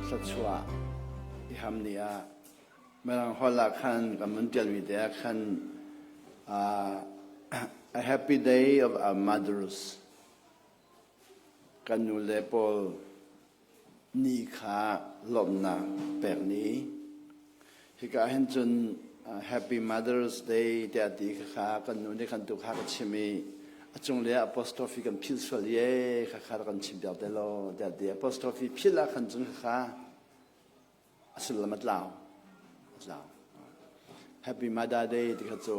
Thluachuah i ham ni ah Mirang holh ah khan kan mun ṭialmi te ah khan a happy day of our mothers kan nu le pawl ni kha lawmhnak pek ni. Hika ah hin cun Happy Mother's Day tiah ti kha kan nu nih khan tu kha ka chim i a cunglei ah apostrophe kan philh sual i ee kha kha kan chim piak te law tiah ti. Apostrophe philh ah khan cun kha a sullam a tlau. A tlau. Happy Mother Day ti kha cu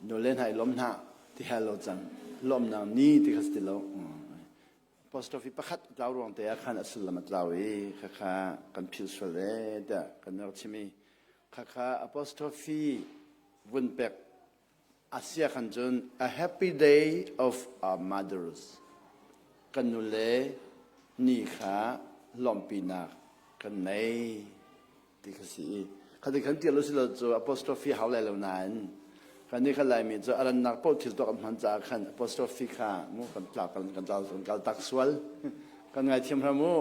nu le hna i lawm hna ti hal lo cang. Lawmnak ni ti kha si ti lo. Apostrophe pakhat tlau ruang te ah khan a sullam a tlau i khakha kan philh sual e tiah kan rak chim i khakha apostrophe vun pek a sia khan cun a happy day of our mothers kan nule ni kha lawmhpinak kan nei ti kha si i khati khan tial usih law cu apostrophe hau lai lo nain kan nih kha Laimi cu a rannak paoh thil tuah kan hman caah khan apostrophe kha mu kan tlak kan kan tlau kan kal tak sual kan ngaithiam hram u.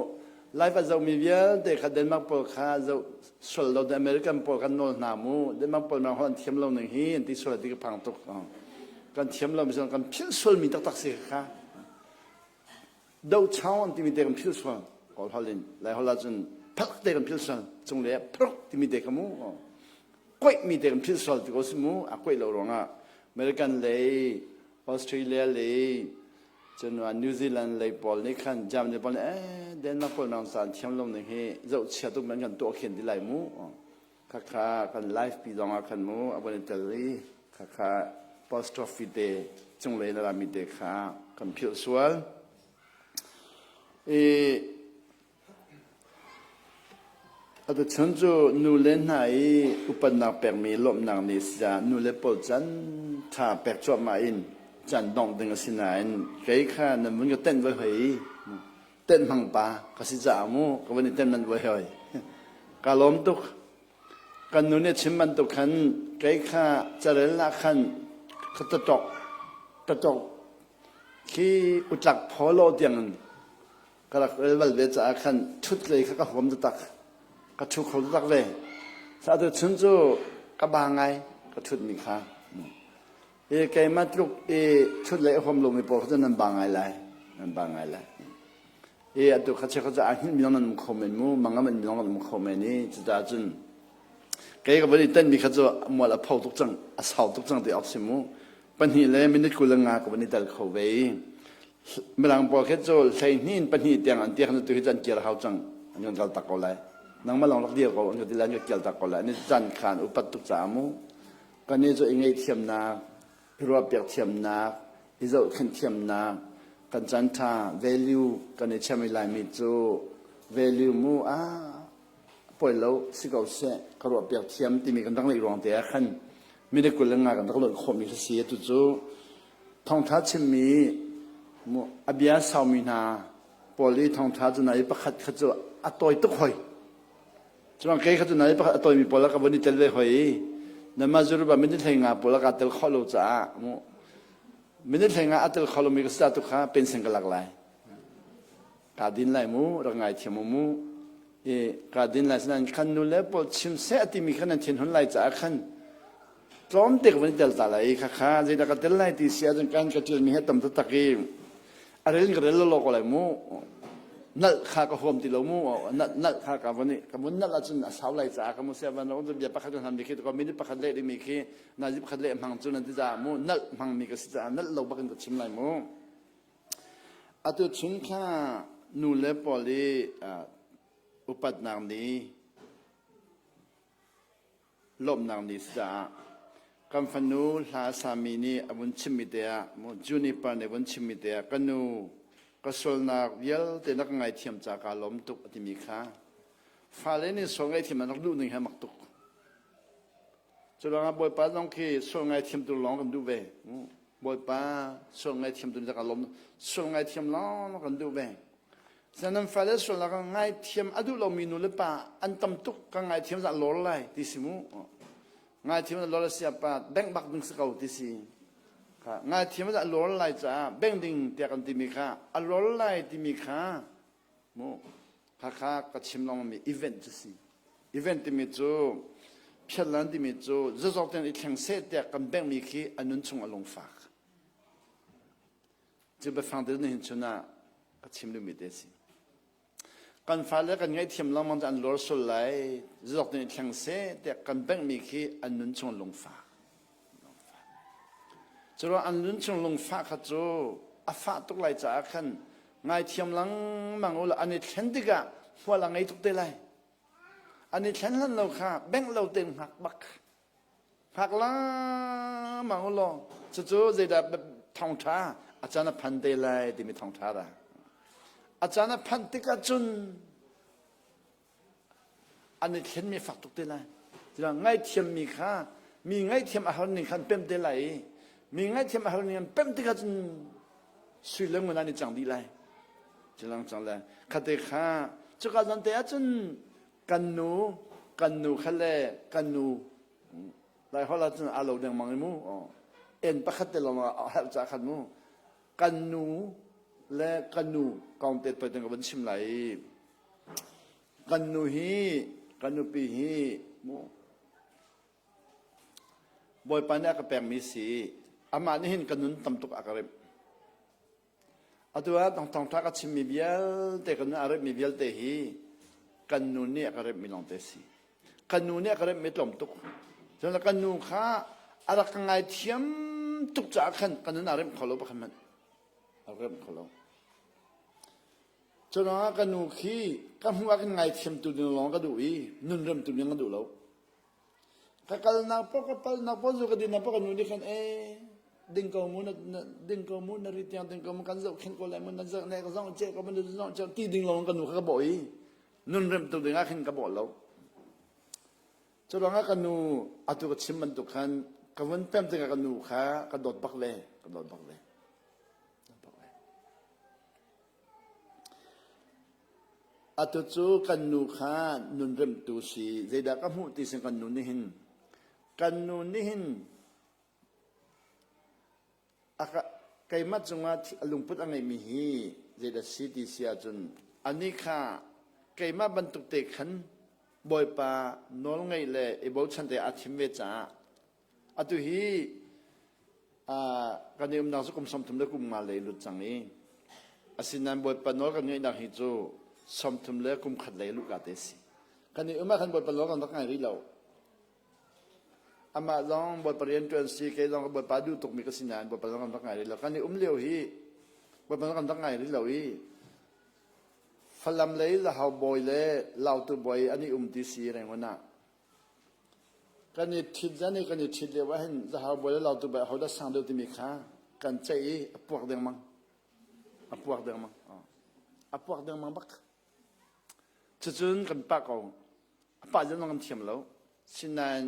Life a zohmi vialte kha Denmark pawl kha zoh sual lo American pawl kan nawl hna mu. Denmark pawl mang an thiam lo ning hi an ti sual ti ka phang tuk. Kan thiam lo mi kan philh sual mi taktak si kha. Dochau an timi te kan philh sual. Kawl holh in Lai holh ahcun phalk te kan philh sual. Cung le phruk timi te kha mu. Koih mi te kan philh sual ti ko si mu. A koih lo ruangah American lei, Australia lei, cun New Zealand lei pawl nih khan Germany pawl nih eh Denmark pawl nang caan thiam lo ning hi zohchia tuk men kan tuah khin ti lai mu. Khakha kan live pi zong ah khan mu a von i tel i khakha apostrophe te cunglei na rami te kha kan philh sual. I atu chun cu nu le hna i upatnak pekmi lawmhnak nih si caah nu le pawl can ṭha pek cuahmah in can dongh ding a si nain kei kha nan vun ka tenh voi hoi i tenh hmang pa ka si caah mu ka van i tenh man voi hoi ka lawm tuk. Kan nu nih chim bantuk khan kei kha carel ah khan ka taṭok taṭok khi utlak phawlaw tiang in ka rak rel bal ve caah khan ṭhut lei kha ka huam taktak, ka ṭhu kho taktak ve. Atu chun cu ka ba ngai ka ṭhutmi kha. I keimah tluk i ṭhut lei a huam lomi pawl kha cu nan ba ngai lai, nan ba ngai lai. I atu kha chia kha cu aa hngilh mi zong nan um kho men mu, mangam in mi zong nan um kho men i cucaah cun kei ka van i tenmi kha cu mual a pho tuk cang, a sau tuk cang ti awk si mu. 2 le minute 25 ka van i tel kho ve i Mirang pawl khi cu 12 in 2 tiang an ti khan tu hi cu an kir hau cang, an kan kal tak ko lai. Nangmah lawng rak dir ko an ka ti lai, an ka kial tak ko lai. Ni caan khan upat tuk caah mu kan i cu i ngaihthiamnak, i ruahpiak thiamnak, i zohkhenh thiamnak, kan caan ṭha value kan i chiami Laimi cu value mu ah poi lo si ko seh ka ruahpiak thiam timi kan rak neih ruang te ah khan minute 25 kan rak lonh khawhmi kha si. Atu cu thawngṭha chimmi a bia saumi hna pawl i thawngṭha cu na i pakhat kha cu a tawi tuk hoi. Cuang kei kha cu nai pakhat a tawimi pawl ka von i tel ve hoi i nanmah Zerubbabel minute 15 pawl ka tel khawh lo caah mu minute 15 a tel kho lomi ka si tu kha pension ka lak lai. Ka din lai mu, rak ngai thiam mu. I ka din lai sinain khan nu le pawl chim seh timi khan nan thinhun lai caah khan tlawmte ka van i tel ta lai i khakha zeidah ka tel lai ti si ahcun kan ka ṭialmi hi a tam taktak i a rel in ka rel lawlaw ko lai mu. Nalh kha ka huam ti lo mu. Nalh nalh kha ka von i ka vun nalh ahcun a sau lai caah ka mu sia van ro bia pakhat kan hlam khi ko minute pakhat leh dingmi khi nazi pakhat leh hmang cu nan ti caah mu nalh hmangmi ka si caah nalh lo bak in ka chim lai mu. Atu chung kha nu le pawl i upatnak nih lawmhnak ni si caah kan fanu hla sami nih a vun chimmi te ah Juniper nih a vun chimmi te ah ka nu ka sualnak vialte na ka ngaithiam ca kaa lawm tuk a timi kha fale nih sual ngaihthiam an rak duh ning hi a mak tuk. Cu ruangah Bawipa zong khi sual ngaithiam tu lawng kan duh ve. Bawipa sual ngaithiam tu nih ka lawm sual ngaithiam lawng kan duh ve. Nan fale sualnak ka ngaithiam a duh lomi nu le pa an tam tuk ka ngaithiam zah lor lai ti si mu. Ngaithiam lor sia pa bank bak ding si ko ti si. Kha ngaithiam zah lor lai caah bank ding tiah kan timi kha a lor lai timi kha mu. Khakha ka chim lengmangmi event cu si. Event timi cu phiatlan timi cu zazawk tein i thleng seh tiah kan benghmi khi a nun chung a lungfak. Cu biafang te nihin chun ah ka chim duhmi te si. Kan fale kan ngaihthiam lengmang cu an lawr sul lai, zazawk tein i thleng seh tiah kan benghmi khi an nun chung lungfak. Curuang an nun chung lungfah kha cu a fah tuk lai caah khan ngaithiam lengmang u law an i thlen tikah hmual a ngei tuk te lai. An i thlen hlan lo kha bengh lo tein hngak bak. Hngak lengmang u law cucu zeidah thawngṭha a caan a phan te lai timi thawngṭha dah. A caan a phanh tikah cun an i thlenmi fak tuk te lai. Cucaah ngaihthiammi kha mi ngaihthiam a har ning khan pemh te lai i mi ngaihthiam a har ning an pemh tikah cun sui le ngun an i cang dih lai. Culang cang le khate kha cuka zan te ahcun kan nu kan nu kha le kan nu lai holh ahcun aa lo dengmang i mu en pakhat te lawng a herh ca khan mu kan nu le kan nu kong te toi ka van chim lai i Kan nu hi, kan nupi hi mu Bawipa nih a ka pekmi si. Amah nih hin ka nun tam tuk a ka remh. Atu ah thawngtha ka chimmi vialte, ka nun a remhmi vialte hi kan nu nih a ka remhmi lawngte si. Kan nu nih a ka remhmi tlawm tuk. Cun kan nu kha a rak ka ngaithiam tuk caah khan ka nun a remh kho lo pakhat hmanh. A remh kho lo. Curuangah ka nu khi ka hmuh ah khin ngaithiamtu ding lawng ka duh i nunremtu ding ka duh lo. Ka kalnak paoh ka palnak paoh zu ka dinnak paoh ka nu nih khan ee ding ko mu na ding ko mu na ri tiang ding ko mu kan zohkhenh ko lai mu na zoh ne ka zong ceh ko mu na zong ceh ti ding lawng ka nu kha ka bawh i nunremtu ding ah khin ka bawh lo. Curuangah ka nu atu ka chim bantuk khan ka vun pem tikah ka nu kha ka dawt bak ve ka dawt bak ve. Atu cu kan nu kha nunremtu si. Zeidah ka hmuh ti sin kan nu nih hin kan nu nih hin a ka, keimah cungah a lungput a ngeihmi hi zeidah si ti si ahcun anih kha keimah bantuk te khan Bawipa nawlngaih le i bochan te aa thim ve caah Atu hi kan i umnak cu kum 30 le kum nga lei lut cang i asinain Bawipa nawl kan ngeihnak hi cu 30 le kum khat lei luhka te si. Kan i um ah khan Bawipa nawl kan rak ngai rih lo. Amah zong Bawipa rian ṭuan si, kei zong Bawipa duh tukmi ka si nain Bawipa zong kan rak ngai rih lo. Kan i um lio hi Bawipa nawl kan rak ngai rih lo i Falam lei Lahau bawi le Lautu bawi an i um ti si Rangoon ah. Kan i ṭhit zan i kan i ṭhit lio ahhin zahau bawi le lautu bawi ahodah sang deuh timi kha kan ceih i a puak dengmang. A puak dengmang. A puak dengmang bak. Cucun kan pah ko. A pah zan zong kan thiam lo. Sinain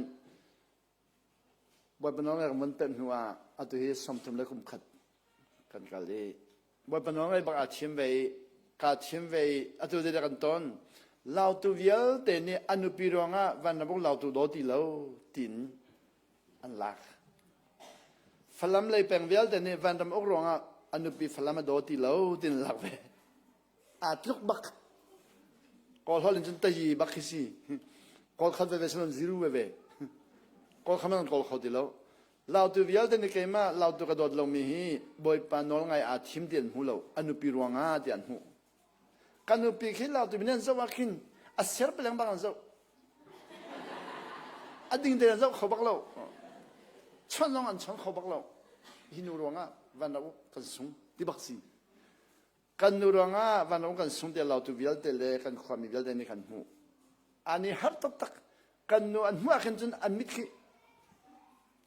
Bawipa nawl kan von pemh hnu ah atu hi 30 le kum khat kan kal i Bawipa nawl ngai bak aa thim ve i kaa thim ve i atu zeidah kan ton lautu vialte nih a nupi ruangah vanram lautu daw ti lo tiin an lak Falam lei peng vialte nih vanram uk ruangah a nupi Falam a daw ti lo tiin lak ve aa tluk bak kawl holh in cun tayi bak khi si kawl khat veve sinon ziru veve kawl kha man kawl kho ti lo lautu vialte nih keimah lautu ka dawt lomi hi bawipa nawl ngai aa thim ti an hmu lo a nupi ruangah ti an hmuh ka nupi khi lautu min an zoh ah khin a ser peleng bang an zoh a ding te an zoh kho bak lo chon zong an chon kho bak lo hi nu ruangah van rak kan sung ti bak si Kan nu ruangah vanlawng kan sung te lautu vialte le kan khuami vialte nih kan hmuh. Ani har taktak kan nu an hmuh ah khin cun an mit khi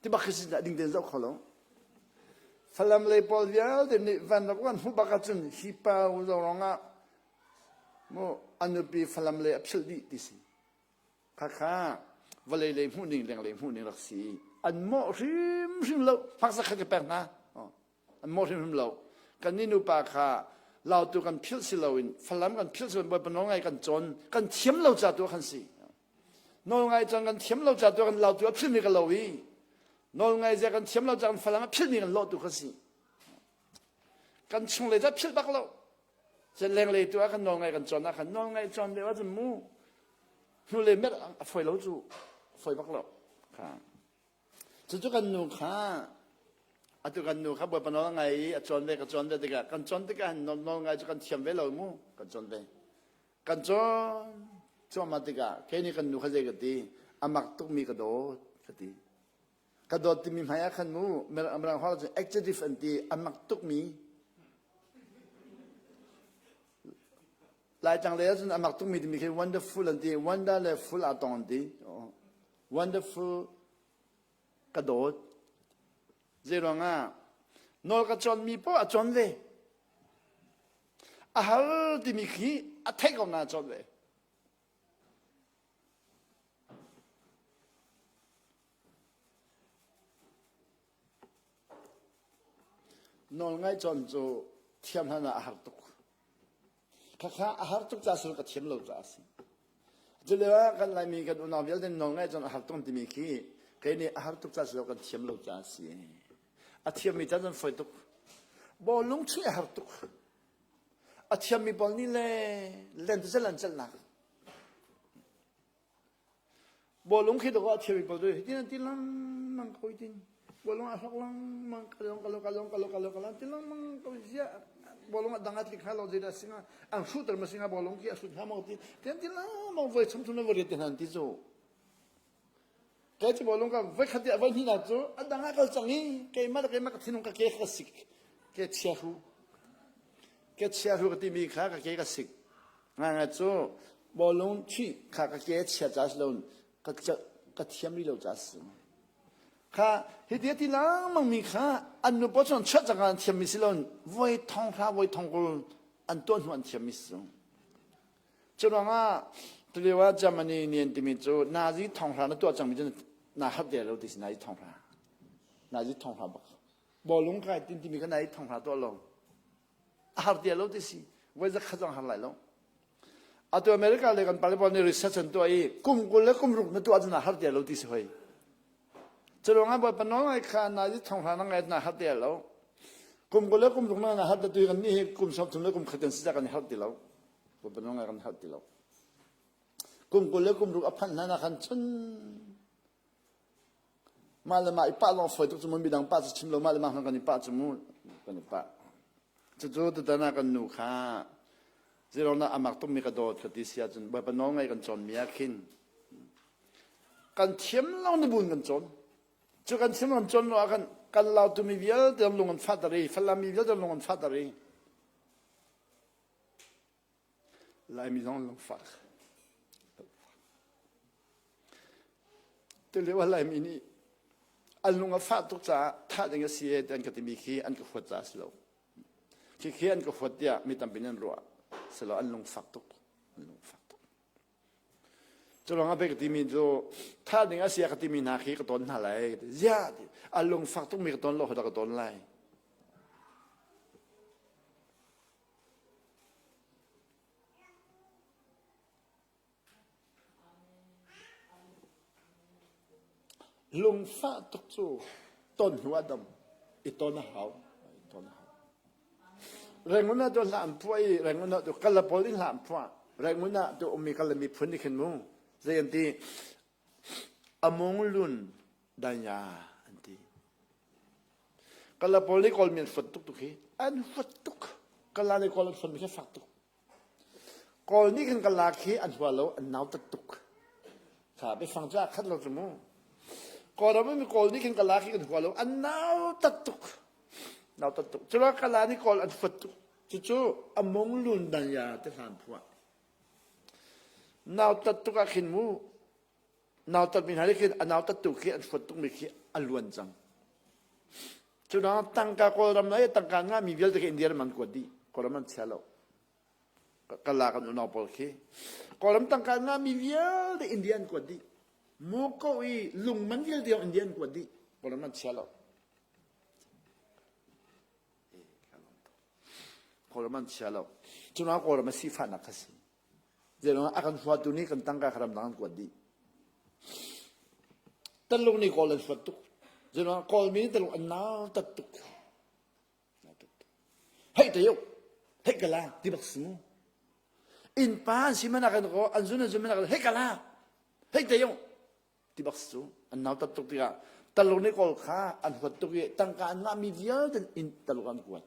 tibak khi sin ding tein zoh kho lo. Falam lei pawl vialte nih vanlawng kan hmuh bak ahcun hi pa ruangah mu an nupi Falam lei a philh dih ti si. Khakha vawlei lei hmuh ning lenglei hmuh ning rak si. An mawh hrimhrim lo. Faksa khat ka pek hna. An mawh hrimhrim lo. Kannih nupa kha lautu kan philh si loin Falam kan philh si loin Bawipa nawlngai kan cawn kan thiam lo ca tu ah khan si. Nawlngai cawn kan thiam lo ca tu ah kan lautu a philhmi ka lo i nawlngai zia kan thiam lo ca kan Falam a philhmi kan lawh tu kha si. Kan chung le ca philh bak lo. Cun lenglei tu ah kan nawl ngai kan cawn ah khan nawl ngai cawn lio ahcun mu hnulei mer a foi lo cu foi bak lo kha. Cucu kan nu kha atu kan nu kha Bawipa nawl a ngai i a cawn ve ka cawn ve tikah kan cawn tikah hin nawl ngai cu kan thiam ve lo mu kan cawn ve. Kan cawn cuahmah tikah kei nih kan nu kha zei ka ti a mak tukmi ka dawt ka ti. Ka dawt timi hmai ah khan mu mirang holh cun adjective an ti a mak tukmi Laitlang lei ahcun a mak tukmi timi khi wonderful an ti wonder le full aa tong an ti wonderful ka dawt zei ruangah nawl ka cawnmi poah a cawn ve a har timi khi a theih ko na cawn ve Nawlngaih cawn cu thiam hlan ah a har tuk. Khakha a har tuk caah ka thiam lo caah a si. Culio ah kan Laimi kan unau vialte nawlngaih cawn a har tuk timi khi kei nih a har tuk caah si lo kan thiam lo caah a si. A thiammi ca cun fawi tuk. Bawlung chuih a har tuk. A thiammi pawl nih le lentecelh an celhnak. Bawlung khi dawh a thiammi pawl cu hitin an ti lengmang ko hitin. Bawlung a hlok lengmang kalong kalong kalong kalong kalong kalong ti lengmang ko ziah bawlung a dang a tlik hna lo zeidah si hnga an hruhter ma si hnga bawlung khi a hrut hnga maw ti ti an ti lengmang voi chum thum le voi riat ti hna an ti cu. Kai cu bawlung ka voi khat voi hnihnak cu a dang ah kal cang i keimah le keimah ka thinlung ka ke ka sik ke chia hru ke chia hru ka timi kha ka ke ka sik Ngaingai cu bawlung chuih kha ka ke chia ca si loin ka ka thiam rih lo ca si. Kha hiti a ti lengmang mi kha an nu pawl cun chuah cang an thiam mi si loin voi thong hra voi thong kul an tuah hnu an thiam mi si. Cu ruangah tulio ah Germany nih an timi cu Nazi thong hra na tuah cangmi cu na harh te lo ti si Nazi thong hra. Nazi thong hra bak. Bawlung kai tin timi kha Nazi thong hra tuah lo. A har ti lo ti si. Voi zakhat zong har lai lo. Atu America le kan pale pawl nih research an tuah i kum 20 le kum ruk na tuah cun a har ti lo ti si hoi. Cu ruangah Bawipa nawl ngai kha na i thong hra na ngai na har ti lo. Kum 20 le kum ruk na har tu kan nih hi kum 30 le kum khat kan si kan i har ti lo. Bawipa nawl ngai kan har ti lo. Kum 20 le kum ruk a phanh hlan ah khan chun mah le mah i pah lawng fawi tuk cu mu midang pah cu chim lo mah le mah kan i pah cu mu kan i pah. Cucu tutan ah kan nu kha zeiruangdah a mak tukmi ka dawt ka ti si ahcun Bawipa nawl ngaih kan cawnmi ah khin kan thiam lo na buin kan cawn. Cu kan thiam kan cawn lo ah khan kan lautumi vialte lung an fahter i Falam mi vialte lung an fahter i Laimi zong lungfak. Tulio ah Laimi nih an lung a fah tuk caah thah ding a si e ti an ka timi khi an ka huat caah a si lo. Khi khi an ka huat tiah mi tampi nih an ruah. Si lo an lungfak tuk. An lungfak tuk. Cu ruangah pei ka timi cu thah ding a si a ka timi hna khi ka tawn hna lai. Ziah ti a lungfak tukmi ka tawn lo hodah ka tawn lai. Lungfah tuk cu ton hnu ah dam i ton a hau. I ton a hau. Rangoon ah tu hla an phuah i Rangoon ah tu kala pawl in hla an phuah. Rangoon ah tu ummi kala miphun nih khin mu zei an ti amung lun danya an ti. Kala pawl nih Kawlmi an huat tuk tuk hi. An huat tuk. Kala nih Kawl an huatmi khi fak tuk. Kawl nih khan kala khi an hua lo, an nautat tuk. Kha biafang cu aa khat lo cu mu. Kawlram mi Kawl nih khan kala khi kan hua lo, an nautat tuk. Nautat tuk. Culo kala nih Kawl an huat tuk. Cucu among lun danya te hlan phuah. Nautat tuk ah khin mu, nautatmi hna nih khin a nautattu khi an huat tukmi khi a luan cang. Cu ruangah tangka Kawlram le tangka ngahmi vialte khi India ram an kuat dih. Kawlram an chia lo. Kala kan unau pawl khi. Kawlram tangka ngahmi vialte India an kuat dih. Muko i lungman vialte zong India an kuat dih. Kawlram an chia lo. Kawlram an chia lo. Cu ruangah Kawlram a sifahnak kha si. Zeiruangah a kan huatu nih kan tangka kha ramdang an kuat dih. Taluk nih Kawl an huat tuk. Zeiruangah Kawlmi nih Taluk an nautat tuk. Hei te yuk. Hei kala ti bak si mu. Innpa an si mana kan ko an zun an zun mana kan hei kala hei te yong ti bak si cu an nautat tuk tikah Taluk nih Kawl kha an huat tuk i tangka an ngahmi vialte in Taluk an kuat.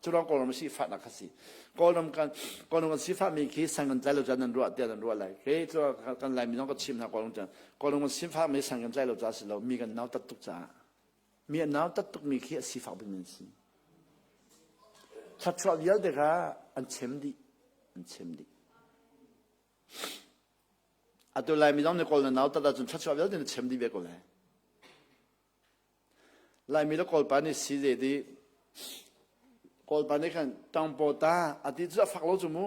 Cu ruang Kawlram sifahnak kha si. Kawlram kan Kawlram kan sifahmi khi sang kan tlai lo ca nan ruah tiah nan ruah lai. Kei cu kan Laimi zong ka chim hna Kawlram can. Kawlram kan sifahmi sang kan tlai lo ca si lo mi kan nautat tuk caah. Mi an nautat tukmi khi a sifak bikmi an si. Thluachuah vialte kha an chem dih. An chem dih. Atu Laimi zong nih Kawl na nautat ahcun thluachuah vialte na chem dih ve ko lai. Laimi le Kawlpa nih si ze ti Kawlpa nih khan ṭangpaw ta a ti cu a fak lo cu mu.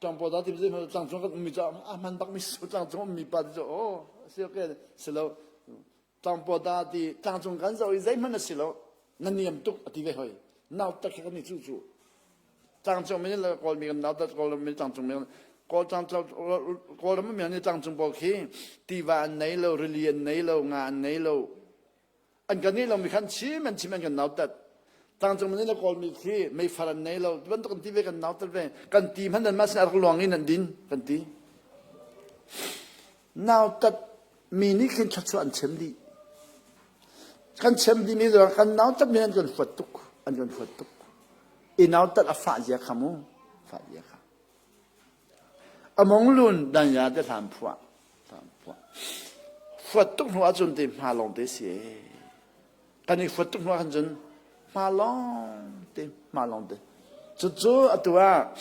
Ṭangpaw ta ti cu tlangcung kan ummi cu a hman bak mi su tlangcung ummi pa ti cu aw si okay si lo tlangpaw ta ti tlangcung kan zoh i zeihmanh a si lo na niam tuk a ti ve hoi nau tak kha kan i cu cu Tlangcung mi le Kawlmi kan nautat Kawlram mi tlangcung mi Kawl Kawlram mi nih tlangcung pawl khi tiva an nei lo, rili an nei lo, nga an nei lo. An kan nei lo mi khan chim an chim an kan nautat. Tlangcung mi le Kawlmi khi meifar an nei lo. Bantuk kan ti ve kan nautat ve. Kan ti hmanh nan mah sin a rak luang in an din kan ti. Nautat mi nih khin thluachuah an chem dih. Kan chem dih mi kan nautat mi an kan huat tuk. An kan huat tuk. I nautat a fah zia kha mu fah zia kha among lun dan ya te hlan phuah hlan phuah fuat tuk hnu ahcun te hma lawng te si kan i fuat tuk hnu ahcun cun hma lawng te hma lawng te cucu atu ah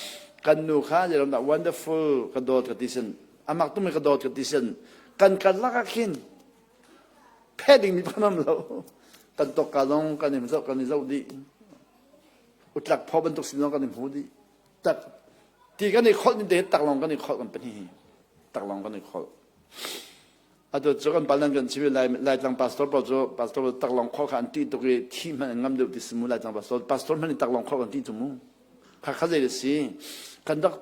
kan nu kha zeilam dah wonderful ka dawt ka ti sin amak tumi ka dawt ka ti sin kan kan lak ah khin phe ding mi phanam lo kan tok ka zong kan i zoh kan i zoh dih Utlak phaw bantuk sin zong kan i hmu dih. Tak ti kan i kholh ni te tak lawng kan i kholh kan pahnih hi. Tak lawng kan i kholh. Atu cu kan pal nan kan chim lai Laitlang pastor pawl cu pastor pawl tak lawng kholh kha an ṭih tuk i thi hmanh an ngam deuh ti si mu Laitlang pastor pastor hmanh in tak lawng kholh kan ṭih cu mu. Kha kha zei a si? Kan rak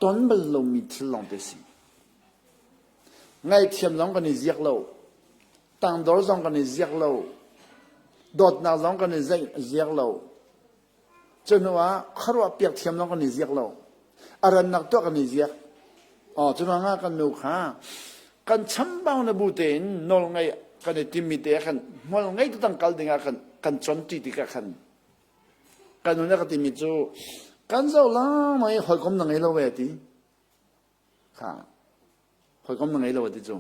ton bal lomi thil lawng te si. Ngaihthiam zong kan i ziak lo. Tangdor zong kan i ziak lo. Dawtnak zong kan i ziak lo. Cu hnu ah khuaruah piak thiam zong kan i ziak lo. A rannak tuah kan i ziak. Oh, cu ruangah kan nu kha kan chambau na bu tein nawl ngei kan i timmi te ah khan hmual ngei tutang kal ding ah khan kan con ṭi tikah khan kan nu nih a ka timi cu kan zoh lengmang i hawikom na ngei lo ve ti kha hawikom na ngei lo ti cu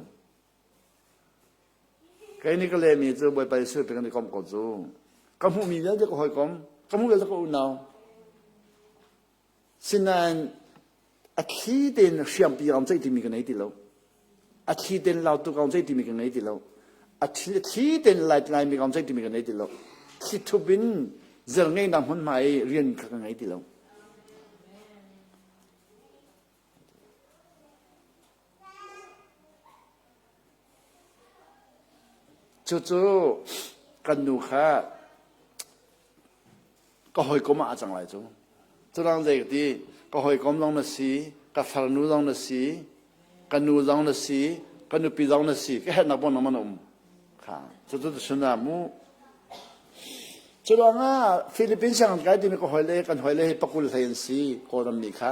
Kei nih ka lehmi cu Bawipa Jesuh pe kan i komh ko cu. Ka hmuhmi vialte ka hawikom, ka hmuh vialte ka unau. Sinain a thli tein hriampi ka ceih timi ka nei ti lo. A thli tein lautu ka ceih timi ka ngei ti lo. A thli, thli tein laimi ka ceih timi ka nei ti lo. Thli thup in zer ngeinak hmunhma i rian kha ka ngei ti lo. Cucu kan nu kha ka hawikom ah a cang lai cu. Curang zei ka ti, ka hawikom zong na si, ka farnu zong na si, ka nu zong na si, ka nupi zong na si, ka herhnak pawng nangmah na um. Kha, cucu tuchun ah mu. Cu ruangah Philippines sianginn kai timi ka hawile kan hawile hi pakul hlei an si Kawlram mi kha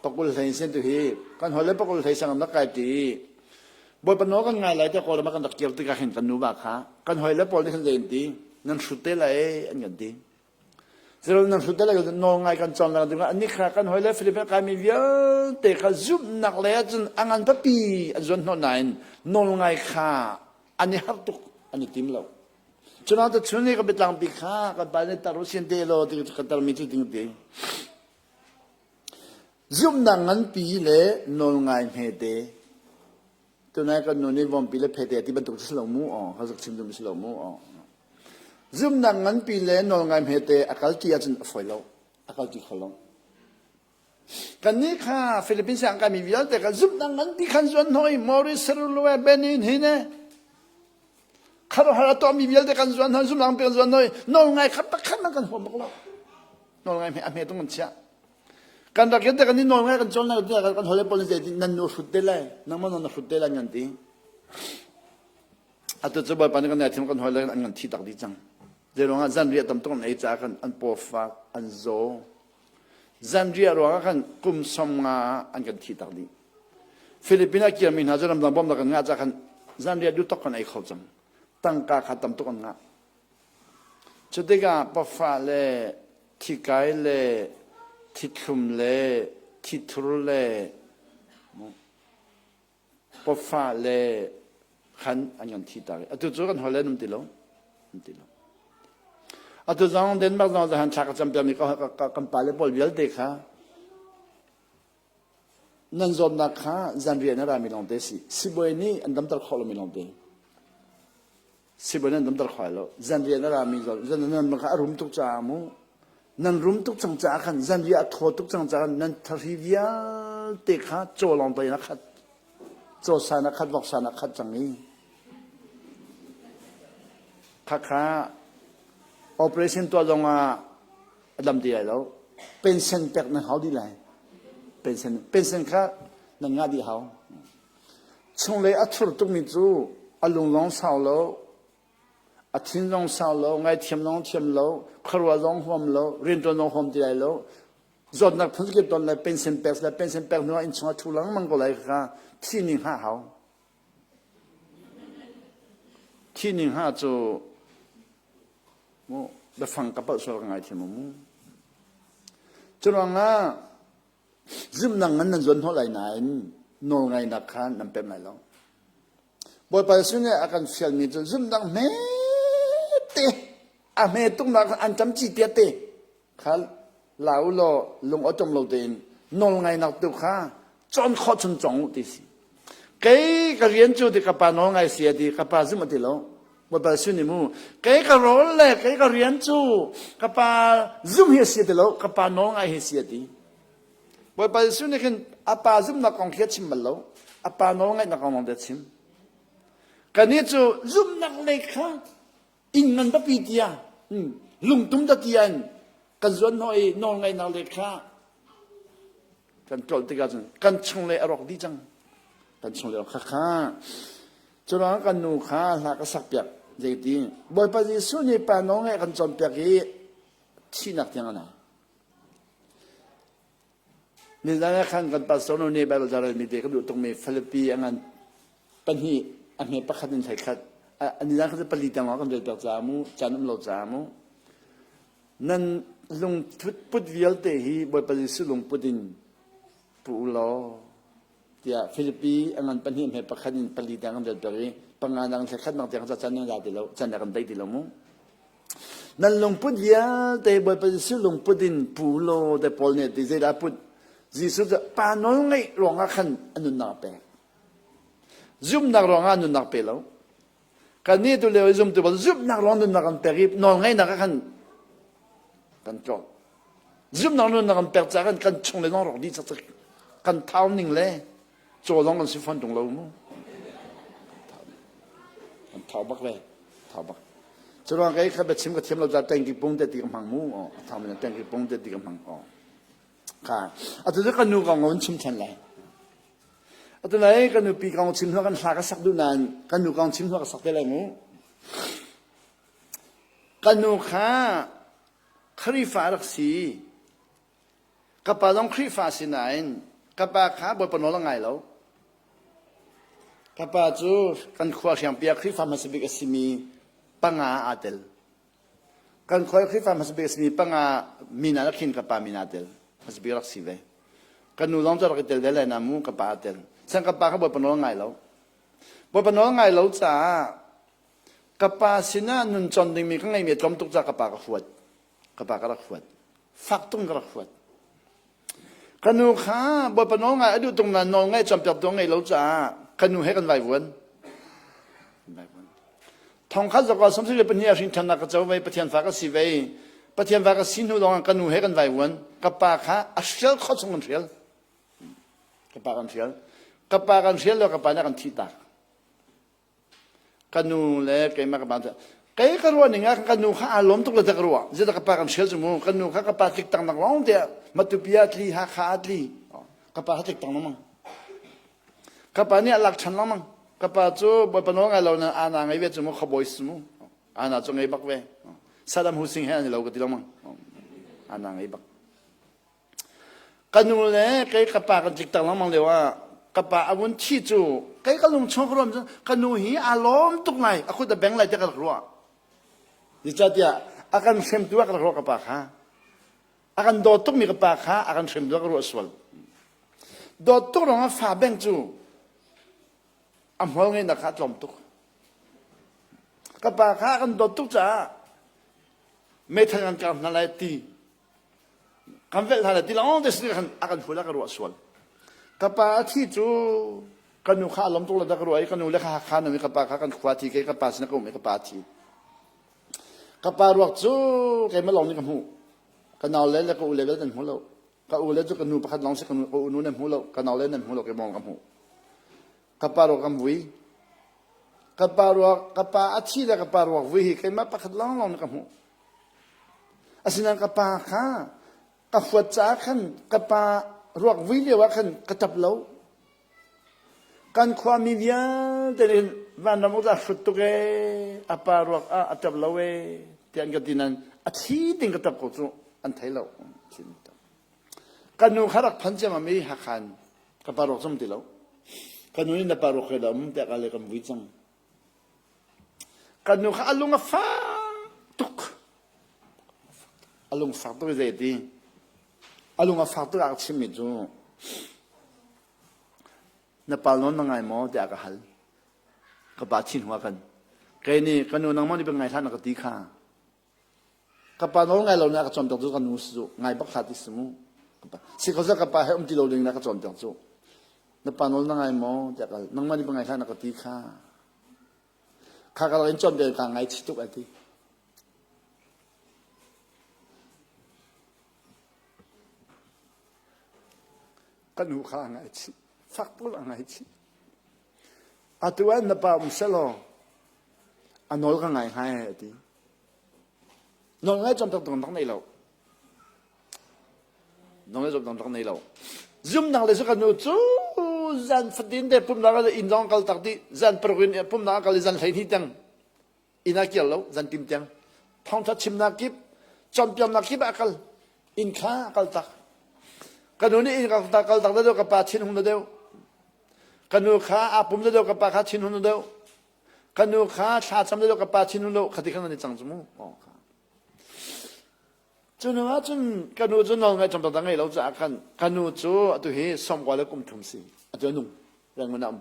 pakul hlei an si tu hi kan hawile pakul hlei sianginn rak kai ti Bawipa nawl kan ngai lai tiah Kawlram ah kan rak kir tikah hin kan nuva kha kan hawile pawl nih khan zei an ti nan hrut te lai an kan ti Zero nan hrut te lai nawl ngai kan cawn lai tikah anih kha kan hawile Philippines kai mi vialte kha zumhnak le ahcun a ngan papi an zuan hnawh nain nawl ngai kha an i har tuk an i tim lo Cunang te chun i ka biatlangpi kha kan pa nih tar u sin te law ti ka tarmi cu ding ti. Zumhnak nganpi le nawlngai hmete. Tunai kan nu nih vompi le phete ti bantuk si lo mu aw ka zuk chim dum si lo mu aw. Zumhnak nganpi le nawlngai hmete a kal ti ahcun a fawi lo. A kal ti kho lo. Kannih kha Philippines ah an kaimi vialte kha zumhnak nganpi khan zuan hnawh i Maurice Cerulue Benin hi ne kharuahhar a tuahmi vialte kan zuan hnawh zumhnak nganpi kan zuan hnawh i nawl ngai kha pakhat hmanh kan huam bak lo. Nawl ngai a hme tung kan chiah. Kan rak te kan i nawl ngai kan cawn lai kan hole pawl nih zei nan nu hrut te lai nangmah na hrut te lai ngan ti. Atu cu Bawipa nih kan naithim kan hole an kan thi tak dih cang. Zei ruangah zanriah tam tuk an ei caah kan an paw fak an zaw. Zanriah ruangah khan kum 50 ah an kan thi tak dih. Philippines a kirmi hna cu ramdang bawmnak kan ngah ca khan zanriah duh tok kan ei kho cang. Tangka kha tam tuk an ngah. Cu tikah pafa le thikai le thithlum le thithur le pafa le khan an kan thi tak i atu cu kan holh le um ti lo. Um ti lo. Atu zong Denmark zong zahan thla ka campiakmi kan pale pawl vialte kha nan zawtnak kha zanriah na rami lawngte si. Sibawi nih an damter khawh lomi lawngte. Sibawi nih an damter khawh lo. Zanriah na rami zawn zan nan kha a rum tuk caah mu. Nan rum tuk cang caah khan zanriah a thaw tuk cang caah nan thahri vialte kha caw lawng in a khat. Caw san a khat, vok san a khat cang i. Khakha operation tuah zong ah a dam ti lai lo. Pension pek nan hau dih lai. Pension, pension kha nan ngah dih hau. Chunglei a thur tukmi cu a lung zong sau lo, a thin zong sau lo, ngaithiam zong thiam lo, khuaruah zong huam lo, rianṭuan zong huam ti lai lo. Zawtnak phunkip ton lai, pension pek lai, pension pek hnu ah innchung ah ṭhu lengmang ko lai kha thi ning ha hau. Thi ning ha cu mu biafang ka palh sual ka ngaithiam mu. Curuangah zumhnak ngan nan zuan hnawh lai nain nawlngaihnak kha nan pem lai lo. Bawipa Jesuh nih a kan fialmi cu zumhnak hmete a hme tuknak an ṭam ci tia te kha la u law lung awṭom lo tein nawlngaihnak tu kha cawn khawh chung cawng u ti si. Kei ka rian cu ti ka pa nawlngai si a ti ka pa zum a ti lo. Bawipa Jesuh nih mu kei ka rawl le kei ka rian cu ka pa zum hi a si ti lo ka pa nawlngai hi si a ti. Bawipa Jesuh nih khin a pa zumhnak kong khi a chim bal lo. A pa nawlngaihnak kong lawng te a chim. Kannih cu zumhnak lei kha inn ngan papi tiah lungtum da tiah in kan zuan hnawh i nawlngaihnak lei kha kan tlolh tikah cun kan chunglei a rawk dih cang. Kan chunglei a rawk khakha. Curuangah kan nu kha hla ka sak piak zeiti Bawipa Jesuh nih pa nawlngaih kan cawnpiak i thihnak tiang a nai. Nizan ah khan kan pastor nu nih Bible carelmi te ka duh tukmi Filipi a ngan pahnih a hme pakhat in hlei khat nizan khan cu pali tiang lawng kan rel piak caah mu caan um lo caah mu nan lungput put vialte hi Bawipa Jesuh lungput in pu u law tiah Filipi a ngan pahnih hme pakhat in pali tiang kan rel piak i panga nang hlei khat nang tiang ca caan nan ra ti lo caan kan dei ti lo mu Nan lungput vialte Bawipa Jesuh lungput in pu law te Paul nih a ti zeidah put Jesuh cu pa nawl ngeih ruangah khan a nunnak a pek. Zumhnak ruangah nunnak pe lo. Kannih tu lio i zumtu bal zumhnak ruang nunnak kan pek i nawl ngeihnak ah khan kan tlawm. Zumhnak nunnak kan pek caah khan kan chung le zong rawk dih cakcak. Kan thau ning le caw zong kan si fawn tung lo mu. Kan thau bak le thau bak. Curuang kei kha biachim ka thiam lo ca tengki pung te ti ka hmang mu. Thau men tengki pung te ti ka hmang. Kha atu cu kan nu kong on chim than lai. Atu lai kan nupi kong chim hnu kan hla ka sak duh nain kan nu kong chim hnu ka sak te lai mu. Kan nu kha Khrihfa rak si. Ka pa zong Khrihfa si nain ka pa kha Bawipa nawl a ngai lo. Ka pa cu kan khua hriangpi ah Khrihfa hmasa bik a simi panga aa tel. Kan khua Khrihfa hmasa bik a simi panga min ah khin ka pa min aa tel. Hmasa bik rak si ve. Kan nu zong cu rak i tel ve lai na mu ka pa aa tel. San ka pa kha Bawipa nawl a ngai lo. Bawipa nawl a ngai lo caah ka pa sinah nun con dingmi ka ngeimi a tlawm tuk caah ka pa ka huat. Ka pa ka rak huat. Fak tung ka rak huat. Ka nu kha Bawipa nawl ngai a duh tung nain nawl ngai cawnpiak tu ngei lo caah ka nu he kan vaivuan. Thong khat zakua samsung le pahnih ah hrin ṭhannak ka co ve Pathian fa ka si ve. Pathian fa ka si hnu lawngah ka nu he kan vaivuan. Ka pa kha a hrial khawh chung kan hrial. Ka pa kan hrial. Ka pa kan hrial lo ka pa nih a kan thih tak. Ka nu le keimah ka pa cu kei ka ruah ning ah ka nu kha aa lawm tuk le ka ruah zeidah ka pa kan hrial cu mu ka nu kha ka pa tlik tang nak lawng te Matupi ah tli Hakha ah tli ka pa kha tlik tang lengmang ka pa nih a lak ṭhan lengmang ka pa cu bawipa nawl ngai lo na ana ngei ve cu mu khabawi si mu ana cu ngei bak ve Saddam Hussein he an i lo ka ti lengmang ana ngei bak. Ka nu le kei ka pa kan tlik tak lengmang lio ah ka pa a vun thi cu kei ka lung chung ka ruam cun ka nu hi aa lawm tuk lai a kut a beng lai tiah ka rak ruah. Zeicahtiah a kan hremtu ah ka rak ruah ka pa kha. A kan dawt tukmi ka pa kha a kan hremtu ah ka ruah sual. Dawt tuk ruangah fa beng cu a hmual ngeihnak kha a tlawm tuk. Ka pa kha a kan dawt tuk caah meithal kan kar hna lai ti kan velh hna lai ti lawng te si khan a kan hul a ka ruah sual. Ka pa a thi cu ka nu kha a lawm tuk lo dah ka ruah i ka nu le kha Hakha nung i ka pa kha kan khua thi kei ka pa sin ka um i ka pa a thi. Ka pa ruak cu keimah lawng nih ka hmuh. Ka nau le le ka u le vialte an hmu lo. Ka u le cu ka nu pakhat lawng si ka nu ka u nu nan hmu lo ka nau le nan hmu lo keimah lawng ka hmuh. Ka pa ruak kan vui. Ka pa ruak ka pa a thi le ka pa ruak vui hi keimah pakhat lawnglawng nih ka hmuh. Asinain ka pa kha ka huat caah khan ka pa ruak vui lio ah khan ka ṭap lo. Kan khuami vialte nih vanram uk hrut tuk ee, a pa ruak ah a ṭap lo ee tiah an ka ti nain a thi ding ka ṭap ko cu an thei lo. Ka nu kha rak phan ciammam i Hakha in ka pa ruak zum ti lo. Ka nu nih na pa ruak he dah um tiah ka le kan vui cang. Ka nu kha a lung a fak tuk. A lung fak tuk i zei ti? A lung a fak tuk ah ka chimmi cu na pal nawn na ngai maw tiah ka hal. Ka pa thin hua kan. Kei nih ka nu nangmah nih ngai hlah na ka ti kha. Ka pa nawl ngai lo na ka cawnpiak cu ka nu si cu ngai bak hlah ti si mu. Si ko ka pa he um ti lo ding na ka cawnpiak cu. Na pa nawl na ngai maw tiah ka nangmah nih ngai hlah na ka ti kha. Kha ka in cawnpiak ka ngai chih tuk ai ti. Ka nu kha a ngaihchih. Fak tuk a ngaihchih. Atu ah na pa um selaw a nawl ka ngai hngai a ti. Nawl ngai cawm tak dang nei lo. Nawl ngai cawm dang nei lo. Zumnak le cu ka nu cu zan fatin te pumnak ah inn zong kal tak dih zan paruk in pumnak kal i zan 12 tang inn ah kir lo zan tim tiang thawngtha chimnak kip cawnpiaknak kip ah kal inn kha kal tak ka nu nih inn kal tak kal tak deuh ka pa thin hung deuh ka nu kha aa pum deuh ka pa kha thin hung deuh ka nu kha thla cam deuh ka pa thin hung deuh khati khan an i cang cu mu cu nu ah cun ka nu cu nawl ngaih cam tak ngei lo caah khan ka nu cu atu hi sawmkua le kum thum si atu a nung rangun a um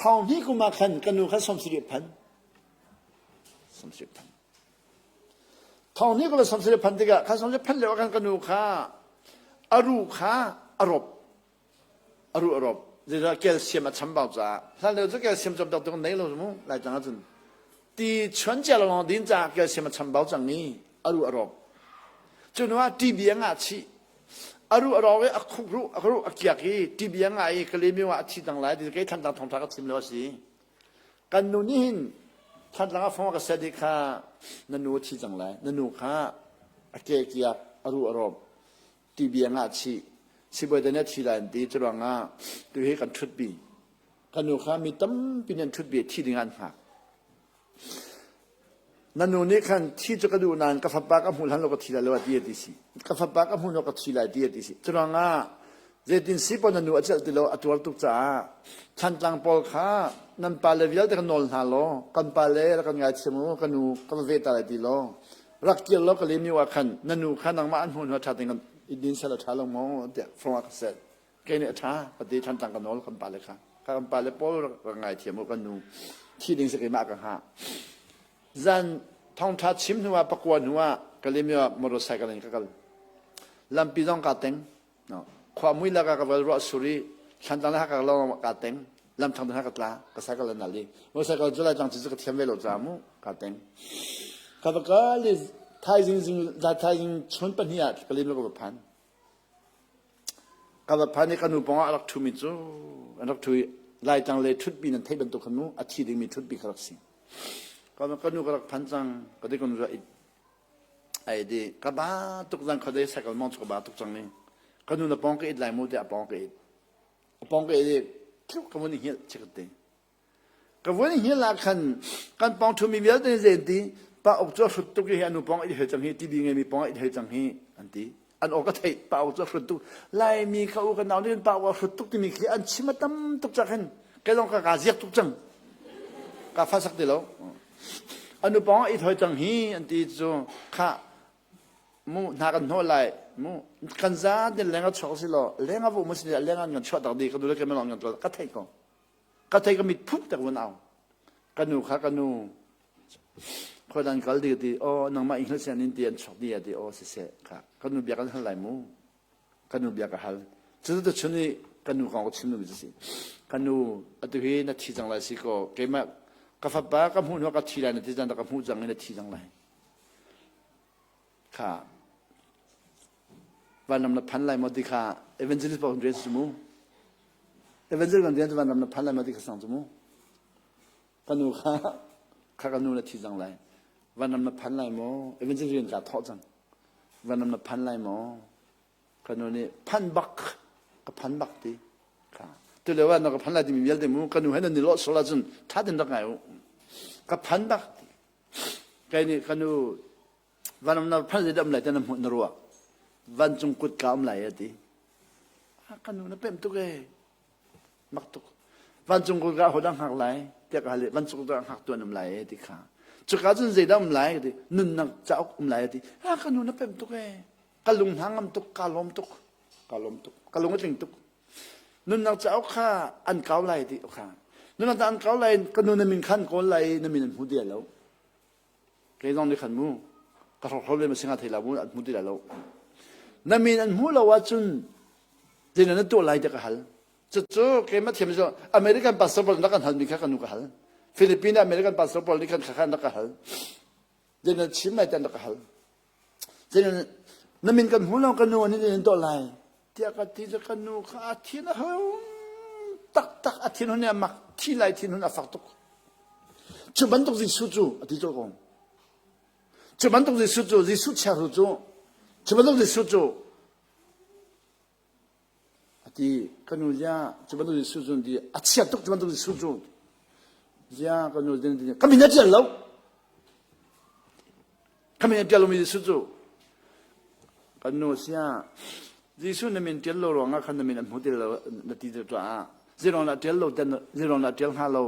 Thong hnih kum ah khan ka nu kha 70 phan. 70 phan. Thong hnih kum ah 70 phan tikah khan 70 phan lio ah khan ka nu kha a ru kha a rawp. A ru a rawp. Zeicah calcium a chambau caah. Hlan lio cu calcium cawm tak tuk nei lo mu lai tlang ahcun. Ti chuan cia lawng din caah calcium a chambau cang i a ru a rawp. Cu hnu ah TB a ngah chih. A ruh a rawk i a khuk ruh a ruh a kiak i TB a ngah i Kalaymyo ah a thi cang lai ti kei Thantlang thawngṭha ka chim lo a si. Kan nu nih hin Thantlang ah fong a ka set i kha na nu a thi cang lai. Na nu kha a ke kiak a ruh a rawp TB a ngah chih. Sibawi te nih a thi lai an ti. Curuangah tu hi kan ṭhutpi. Kan nu kha mi tampi nih an ṭhutpi i thi ding ah an hngak. Na nu nih khan thi cu ka duh nain ka fapa ka hmuh hlan lo ka thi lai lo a ti a ti si. Ka fapa ka hmuh lo ka thi lai ti a ti si. Curuangah zeitin si paoh na nu a celh ti lo a tuar tuk caah Thantlang pawl kha nan pale vialte ka nawl hna law kan pale rak kan ngaithiam u ka nu ka va ve ta lai ti law rak kir law ka lemiu ah khan na nu kha nangmah an hmuh hnu ṭha tein kan i din sel a ṭha lo maw tiah fong ah ka set. Kei nih a ṭha ka ti Thantlang ka nawl kan pale kha kan pale pawl rak ngaithiam u kan nu thi ding si keimah ka hngah zan thongṭha chim hnu ah pakua hnu ah Kalemyo ah motorcycle in ka kal lampi zong kaa teng no khua mui lak ah ka val ruah sur i Thlantlang le Hakha lawng kaa teng lamthang hna ka tla ka cycle an al i motorcycle cu Laitlang cu ka thiam ve lo caah mu kaa teng ka va kal i thaizing zing thaizing chun pahnih ah Kalemyo ka va phan Ka va phan i ka nu pawngah a rak ṭhumi cu an rak ṭhu i Laitlang le ṭhutpi nan theih bantuk khan mu a thi dingmi ṭhutpi kha rak si. Ka ka nu ka rak phan cang ka ti ka nu cu ai di ka ba tuk zang khuadei cycle mong cu ka ba tuk cang ni ka nu na pawng ka it lai mu tiah a pawng ka it a pawng ka it i tluk ka vun i hngilh chikat te Ka vun hngilh ah khan kan pawng ṭhumi vialte nih zei an ti? Pa uk cu a hrut tuk i hi a nu pawng a it hoi cang hi, TV ngeimi pawng a it hoi cang hi, an ti. An aw ka theih pa aw cu a hrut tuk. Laimi ka u ka nau nih pa aw a hrut tuk timi khi an chim a tam tuk cak hin kei zong ka ka ziak tuk cang. Ka fa sak ti lo. Anu pawng i thoi cang hi an ti cu kha mu hna kan hnawh lai mu kan za tin leng a chuak si law leng a vu mu si leng an kan chuah tak di ka du le ke melong kan ka theih ko ka thei ka mit phup tak vun au ka nu kha ka nu khoidan kal di ti o nangmah English an in ti an chuak di ti o siseh kha ka nu bia kan hal lai mu ka nu bia ka hal cu tu chun i ka nu kong ka chim mi si ka nu atu hi na thi cang lai si ko keimah ka fapa ka hmuh hnu ka thi lai na ti cang ka hmuh cang i na thi cang lai kha vanram na phan lai maw ti kha evangelist pa kan rian cu mu evangelist kan rian cu vanram na phan lai maw ti kha sang cu mu ka nu kha kha ka nu na thi cang lai vanram na phan lai maw evangelist rian ka thawh cang vanram na phan lai maw ka nu nih phan bak ka phan bak ti kha tu lio ah na ka phan lai timi vialte mu ka nu he nan ni lawh sual ahcun tha ten rak ngai u ka phan bak ti Kei nih ka nu vanam na phan zei dam lai te na hmuh na ruah vancung kut ka um lai a ti. Ka nu na pem tuk e mak tuk vancung kut ka hodang hngak lai tiah ka hal i vancung kut ka hngak tuan um lai e ti kha cuka cun zeidah um lai ti nunnak cauk um lai a ti ah ka nu na pem tuk e ka lung hna ngam tuk ka lawm tuk ka lawm tuk ka lung a tling tuk Nunnak cauk kha an kau lai ti kha. Nunnak an kau lai ka nu na min khan kawl lai na min an hmu ti lo. Kei zong nih khan mu ka hrokhrol le ma singa thei la mu an hmu ti lo. Na min an hmu lo ahcun zeidah na tuah lai ti ka hal. Cucu keimah thiam cu American pastor pawl rak kan halmi kha ka nu ka hal. Philippine American pastor pawl nih khan kha khan rak ka hal. Zeidah chim lai ti an rak ka hal. Zeidah na min kan hmu lo ka nu nih in tuah lai tiah ka ti cu ka nu kha a thin a hung taktak a thin hun a mak thi lai thin hun a fak tuk cu bantuk Jesuh cu a ti colh ko cu bantuk Jesuh cu Jesuh chiahru cu cu bantuk Jesuh cu A ti, ka nu zia cu bantuk Jesuh cu ti a chia tuk cu bantuk Jesuh cu zia ka nu din ka min a ṭial lo ka min a ṭial lomi Jesuh cu kan nu sia Jesuh na min ṭial lo ruangah khan na min an hmu ti lo na ti tuah zeiruang dah ṭial lo ten zeiruang dah ṭial hnga lo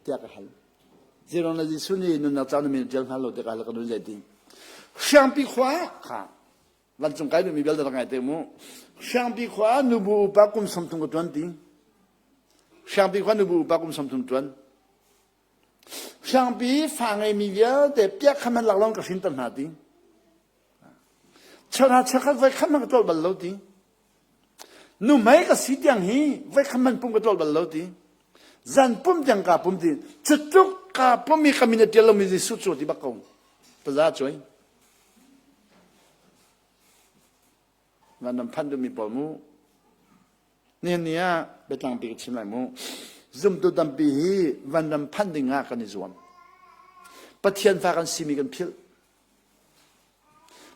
tiah ka hal zeiruang dah Jesuh nih nunnak ca na min ṭial hnga lo tiah ka hal ka nu zei ti Hriangpi khua kha Vancung kai duhmi vialte rak ngai te mu. Hriangpi khua nubu upa kum 30 ka tuan ti. Hriangpi khua nubu upa kum 30 tuan. Hriangpi fa ngeimi vialte piak kha man lak lawng ka hrin ter hna ti. Chana chakhat voi khat man ka tlol bal lo ti. Nu mei ka si tiang hi voi khat man pum ka tlol bal lo ti. Zan pum tiang ka pum ti. Cutluk ka pum i ka min a tial lomi Jesuh cu ti bak ko. Taza cuai. Vanram phanh duhmi pawl mu. Nihin ni ah biatlangpi ka chim lai mu. Zumtu tampi hi vanram phanh ding ah kan i zuam. Pathian fa kan simi kan philh.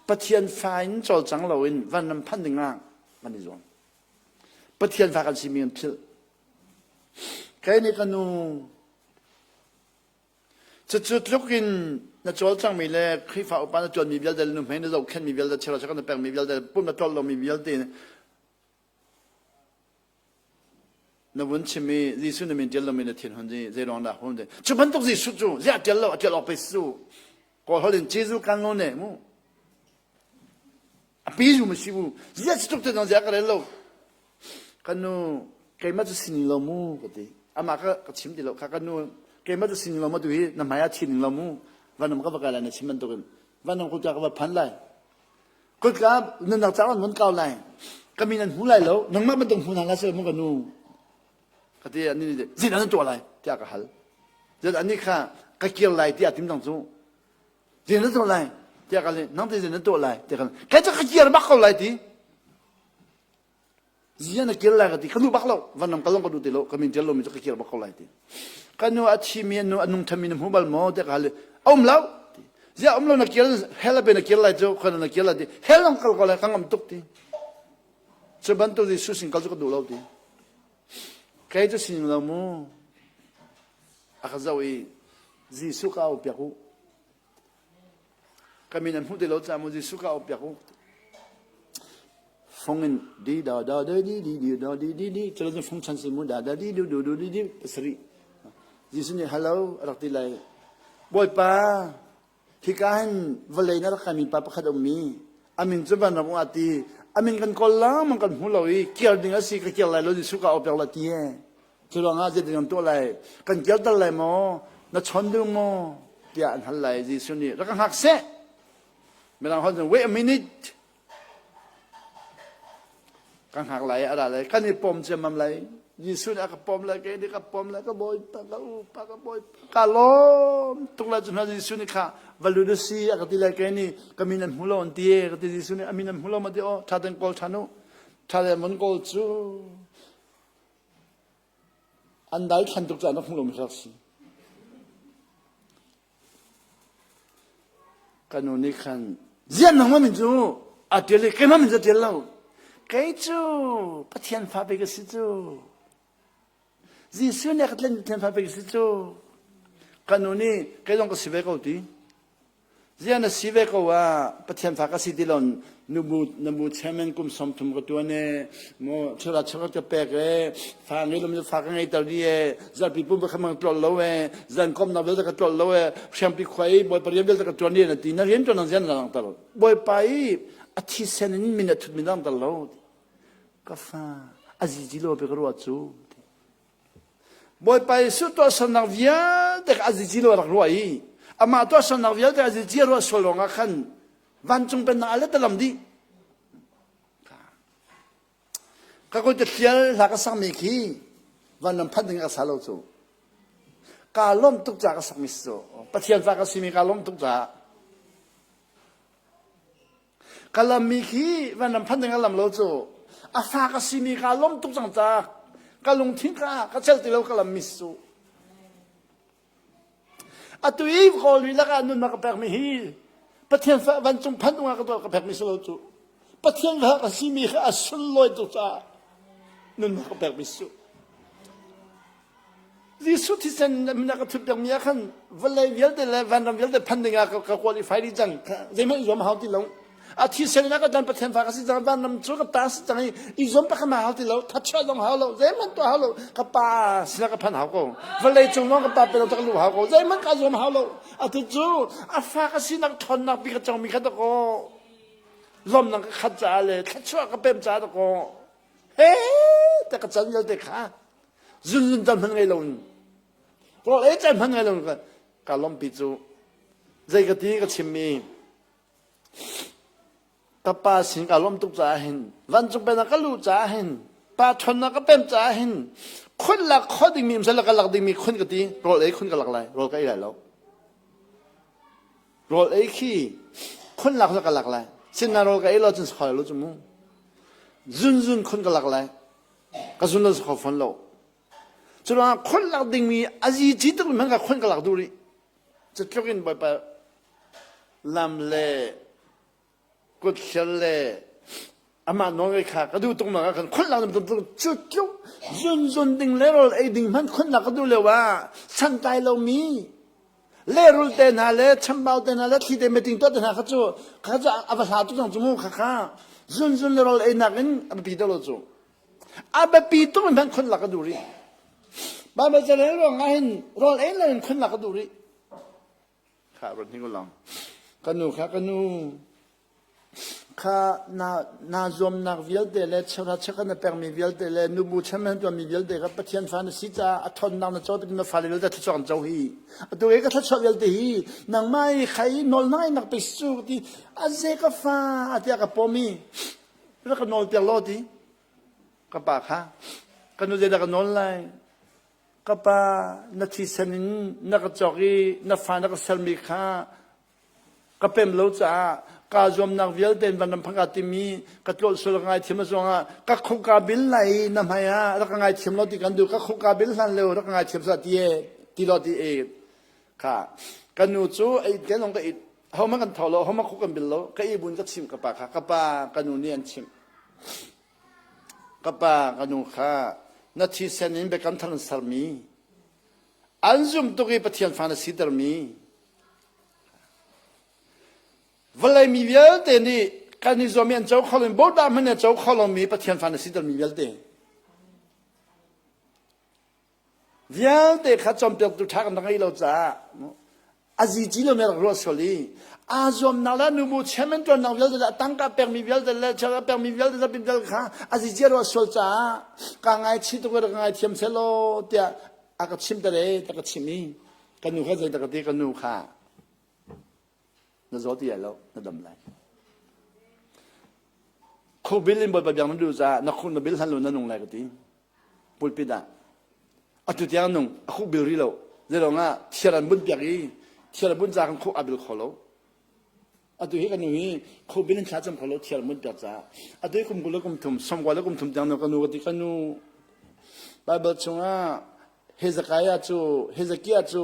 Pathian fa in cawlcang loin vanram phanh ding ah kan i zuam. Pathian fa kan simi kan philh. Kei nih ka nu Cucu tluk in na cawlcanghmi le Khrihfa upa na ṭuanmi vialte le nuhmei na zohkhenhmi vialte cheuhra na pekmi vialte pum na tlolh lomi vialte na vun chim i Jesuh na min ṭial lomi na thinhun i zeiruang dah hun cu bantuk Jesuh cu ziah ṭial lo a ṭial awk pei su kawl holh in Jesuh kan lo ne mu a pi zu ma si mu ziah tuk te zong ziah ka rel lo Ka nu, keimah cu sining lo mu ka ti. Amah ka ka chim ti lo. Kha ka nu, keimah cu sining lo mu tu hi na hmai ah thi ning lo mu. Vanam ka va kai lai na chim bantukin. Vanam kutka ka va phan lai. Kutka nunnak caah an vun kau lai. Ka min an hmu lai lo. Nangmah bantuk hmu hna hlah seh mu ka nu. Ka ti ani nih zeidah nan tuah lai tiah ka hal. Zet ani kha ka kir lai tiah tim dang cu. Zeidah nan tuah lai tiah ka hal. Nang te zeidah nan tuah lai tiah ka hal. Kai cu ka kir bak ko lai ti. Zia na kir lai ka ti ka duh bak lo vanram kal ka duh ti lo ka min ṭial lomi cu ka kir bak ko lai ti ka nu a thimi nu a nung ṭhami na hmu bal maw tiah ka hal i a um lo ti zia um lo na kir hell a pe na kir lai cu khon na kir lai ti hell long kal ko lai ka ngam tuk ti cu bantuk Jesuh sin kal cu ka duh lo ti kei cu sining lo mu a ka zoh i Jesuh ka au piak u ka min an hmuh ti lo caah mu Jesuh ka au piak u. Fung in di da da da di di di da di di di cu fung chan si mu da da di du du du di di pasarih. Jesuh nih hello a rak ti lai. Bawipa hika hin vawlei na rak kaimi pa pakhat a ummi a min cu vanram ah ti a min kan kawl lengmang kan hmu lo i kir ding a si ka kir lai lo Jesuh ka au pek la ti e cu ruangah zeitin kan tuah lai kan kirter lai maw na chawn ding maw tiah an hal lai Jesuh nih rak ka hngak seh mirang holh cun wait a minute Ka hngak lai a ra lai kan i pom ciammam lai Jesuh nih a ka pom lai kei nih ka pom lai ka bawipa ka upa ka bawipa ka lawm tuk lai cu hna Jesuh nih kha va lut u si a ka ti lai kei nih ka min an hmu lo an ti e ka ti Jesuh nih a min an hmu lo ma ti aw ṭha ten kawl ṭhan u ṭha ten von kawl cu an dai thlan tuk caah na hmu lo mi rak si Ka nu nih khan ziah nangmah min cu a ṭial i keimah min cu a ṭial lo. Kei cu Pathian fa pei ka si cu. Jesuh nih a ka tlen Pathian fa pei ka si cu. Ka nu nih kei zong ka si ve ko ti. Ziah na si ve ko ah Pathian fa ka si ti lo nubu nabu chairman kum 30 ka tuan e mo chura chura ka pek e fa ngei lo fa ka ngei ter di e zarpi pum ka mang tlol lo e zan kom na vialte ka tlol lo e hriampi khua i bawipa rian vialte ka tuan di na ti na rian tuan nang zian na lang ter bawipa i a thisen in min a thut min lang ter lo ka fa a zizi lo pe ka ruah cu Bawipa Jesuh tuahsernak vialte kha a zizi lo a rak ruah i amah tuahsernak vialte a zizi a ruah sual ruangah khan vancung pennak a let a lam dih. Ka kut ka hlial hla ka sakmi khi vanram phanh ding ka sa lo cu. Kaa lawm tuk caah ka sakmi si cu. Pathian fa ka simi kaa lawm tuk caah. Ka lammi khi vanram phanh ding a lam lo cu. A fa ka simi kaa lawm tuk cang caah ka lungthin ka ka celh ti lo ka lammi si cu. Atu i Kawl lakah nunnak ka pekmi hi Pathian fa vancung phanh ungah ka tuah ka pekmi si lo cu. Pathian fa ka simi kha a sunlawi tuk caah nunnak ka pekmi si cu. Jesuh thisen na ka thut piakmi ah khan vawlei vialte le vanram vialte phan ding ah ka qualify dih cang. Zeihmanh i zuam a hau ti lo. A thisen in a ka dan Pathian fa ka si cang vanram cu ka ta si cang i i zuam pakhat hau ti lo thatchuah zong hau lo zeihmanh tuah hau lo ka pa sinah ka phan hau ko vawlei cung lawng ka pa pe lo ka lu hau ko zeihmanh ka zuam hau lo atu cu a fa ka sinak ṭhawnnak bi ka congmi kha dakaw lawmnak ka khat caah le thluachuah ka pem caah dakaw he te ka can vialte kha zunzun caan hmanh ngei lo in rawl ei caan hmanh ngei lo in ka lawmpi cu zei ka ti ka chimmi Ka pa sin ka lawm tuk caah hin vancung pennak ka luh caah hin pa ṭhawnnak ka pem caah hin khun lak kho dingmi um seh ka lak dingmi khun ka ti rawl ei khun ka lak lai rawl ka ei lai lo rawl ei khi khun lak ka lak lai sinna rawl ka ei lo cun sakho lo cu mu zunzun khun ka lak lai ka zun lo sakho fawn lo cu ruangah khun lak dingmi a zi ci tuk mi hmanh ka khun ka lak duh rih cu tluk in bawipa lam le kutthlial le amah nawl kha ka duh tuk nak ah khan khonnak lam tuk cu tluk zunzun ding le rawl ei ding hmanh khonnak ka duh lio ah santlai lomi lehrul te hna le chambau te hna le thli te meeting tuah te hna kha cu kha cu a va hla tuk cang cu mu kha kha zunzun le rawl ei nak in a biapi deuh lo cu a biapi tuk in hmanh khonlak ka duh rih Bible carel ruang ah hin rawl ei lo in khonlak ka duh rih Kha ruat hnik u Ka nu kha ka nu kha na na zuamnak vialte le cheuhra cheuhkhat na pekmi vialte le nubu chairman tuanmi vialte kha Pathian fa na si caah a ṭhawnnak na co na fale vialte thluachuah an co hi atu i ka thluachuah vialte hi nangmah i khai nawl ngai nak pe su ti a ze ka fa tiah ka pawm i rak ka nawl piak law ti ka pa kha ka nu zeidah ka nawl lai Ka pa, na thisen in na ka cawk i na fa na ka sermi kha ka pem lo caah kaa zuamnak vialte in vanram phang kaa timi ka tlawlh sual ka ngaithiam a zongah ka khuk kaa bil lai i na hmai ah rak ka ngaithiam lo ti kan duh ka khuk kaa bil hlan leo rak ka ngaithiam sa ti e ti lo ti e kha ka nu cu ei te lawng ka it hohmanh kan tho lo hohmanh khuk kan bil lo ka i bun ka chim ka pa kha ka pa ka nu nih an chimh Ka pa, ka nu kha na thisen in biakam thar an sermi, an zumh tuk i Pathian fa na sitermi, vawlei mi vialte nih Kan i zuam i an co kho lo border hmanh a co kho lomi Pathian fa na si mi vialte. Vialte kha cawnpiaktu ṭha kan rak ngei lo caah a zici lo mi rak ruah sual i aa zuamnak le nubu chairman ṭuannak vialte le a tangka pekmi vialte le chara pekmi vialte le vialte kha a zici a ruah sual caah ka ngaihchih tuk rak ngaithiam selaw tiah a ka chim te ta ka chim i ka nu kha zei ta ka ti ka nu kha na zaw ti lai lo na dam lai khubil in bawipa biak na duh caah na khuh na bil hlan lo na nung lai ka ti pulpit ah atu tiang nung a khuh bil rih lo zeilong ah thiar an bunh piak i thiar an bunh ca kan khuh a bil kho lo atu hi ka nu hi khuh bil in thla cam kho lo thiar an bunh piak caah atu hi kum 20 le kum thum 90 le kum thum tiang nu ka nu ka ti ka nu Bible chungah Hezekiah cu Hezekiah cu